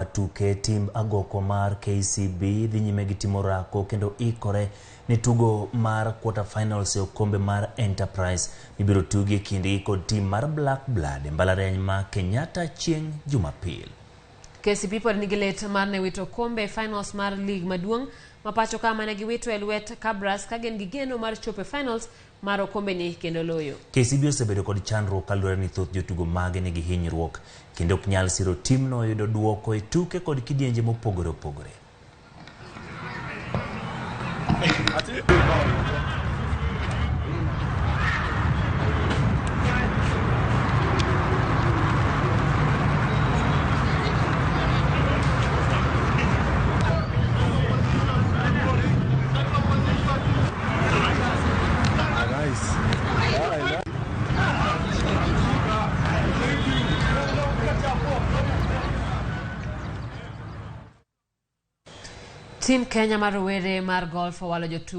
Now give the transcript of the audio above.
Tuke timb agoko mar KCB dhi nyime gi timo orako kendo ikore ne tugo mar quarter finals e okombe mar Enterprise mibiro tugi e kindgi kod tim mar Black Blood e mbalariany ma Kenyatta chieng' Jumapil. KCB pod nigi lit mar ne wito okombe e finals mar lig maduong' ma pacho ka mane giwito e lwet Kabras ka gin gi geno mar chopo e finals mar okombeni kendo loyo. KCB osebedo kod chandruok kaluwore ni thoth jotugo mage nigi hinyruok kendo ok nyal siro timno yudo duoko e tuke kod kidienje mopogore opogore. Team Kenya mar rowere mar golf owalo jotugo